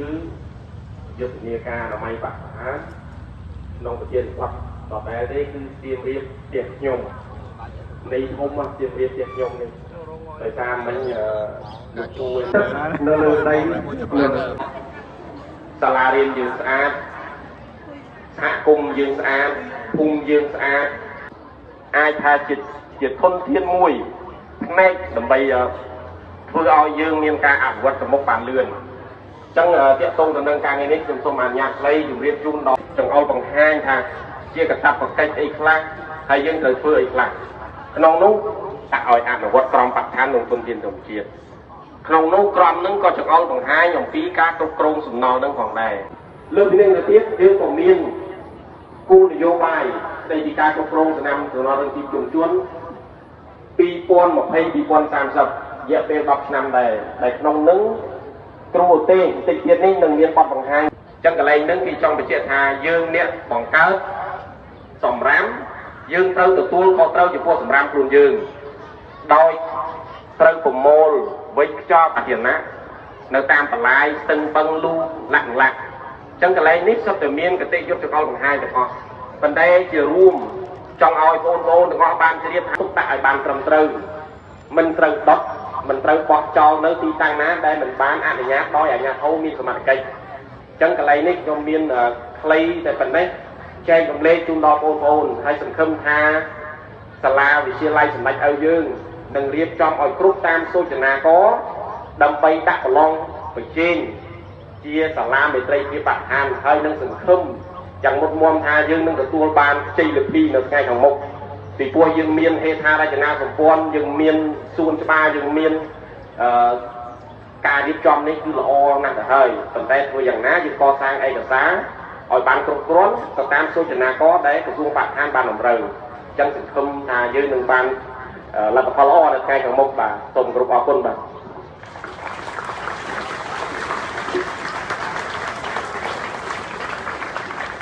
គឺយុទ្ធនាការអនាម័យបរិស្ថានក្នុងប្រធានបទដដែលទេ គឺសៀមរាបផ្ទះខ្ញុំ នៃធំសៀមរាបផ្ទះខ្ញុំនេះ ដោយសារមិញលោកជួយនៅលើដី នឹងសាលារៀនយើងស្អាត សហគមន៍យើងស្អាត ភូមិយើងស្អាត អាចថាជាធនធានមួយផ្នែកដើម្បីធ្វើឲ្យយើងមានការអភិវឌ្ឍទៅមុខបានលឿន។ អញ្ចឹងតាកតងទៅនឹងការងារនេះ ខ្ញុំសូមអនុញ្ញាតខ្លីជម្រាបជូនដល់ចង្អុលបង្ហាញថាជាកតបកិច្ចអីខ្លះ ហើយយើងត្រូវធ្វើអីខ្លះ ក្នុងនោះដាក់ឲ្យអនុវត្តក្រមបរិស្ថាននិងទុនធានធម្មជាតិ ក្នុងនោះក្រមនឹងក៏ចង្អុលបង្ហាញអំពីការគ្រប់គ្រងសំណល់នឹងផងដែរ។ លើកពីនេះទៅទៀត យើងក៏មានគោលនយោបាយស្ដីពីការគ្រប់គ្រងសំណាំសំណល់និងទីជុំជន 2020 2030 រយៈពេល 10 ឆ្នាំដែរ ដែលក្នុងនឹងគ្រូឧទេសបន្តិចទៀតនេះនឹងមានបទបង្ហាញ។ អញ្ចឹងកន្លែងហ្នឹងគេចង់បញ្ជាក់ថា យើងអ្នកបង្កើតសម្រាម យើងត្រូវទទួលខុសត្រូវចំពោះសម្រាមខ្លួនយើង ដោយត្រូវប្រមូលវិចខ្ចប់អធានៈនៅតាមបន្លាយ ស្ទឹង បឹង លូ លាក់លាក់។ អញ្ចឹងកន្លែងនេះសុទ្ធតែមានកតិយុត្តចកលបង្ហាញទាំងអស់ ប៉ុន្តែជារួមចង់ឲ្យបងប្អូនទាំងអស់បានជ្រាបថា ទុកដាក់ឲ្យបានត្រឹមត្រូវ មិនត្រូវដុត មិនត្រូវបោះចោលនៅទីតាំងណាដែលមិនបានអនុញ្ញាតដោយអាជ្ញាធរមានសមត្ថកិច្ច។ អញ្ចឹងកន្លែងនេះខ្ញុំមានខ្លីតែប៉ុណ្ណេះ ចែករំលែកជូនដល់បងប្អូន ហើយសង្ឃឹមថាសាលាវិទ្យាល័យសម្ដេចឪយើងនឹងរៀបចំឲ្យគ្រប់តាមសូចនាករ ដើម្បីដាក់ប្រឡងប្រជែងជាសាលាមេត្រីភាពបរិស្ថាន ហើយនឹងសង្ឃឹមយ៉ាងមុតមមថាយើងនឹងទទួលបានជ័យលាភីនៅថ្ងៃខាងមុខ ពីព្រោះយើងមានហេដ្ឋារចនាសម្ព័ន្ធ យើងមានសួនច្បារ យើងមានអឺការរៀបចំនេះគឺល្អណាស់ទៅហើយ ប៉ុន្តែធ្វើយ៉ាងណាយើងកសាងឯកសារឲ្យបានគ្រប់គ្រាន់ទៅតាមសូចនាករដែលក្រសួងបរិស្ថានបានតម្រូវ។ អញ្ចឹងសង្ឃឹមថាយើងនឹងបានលទ្ធផលល្អនៅថ្ងៃខាងមុខ។ បាទ សូមគោរពអរគុណ។ បាទ។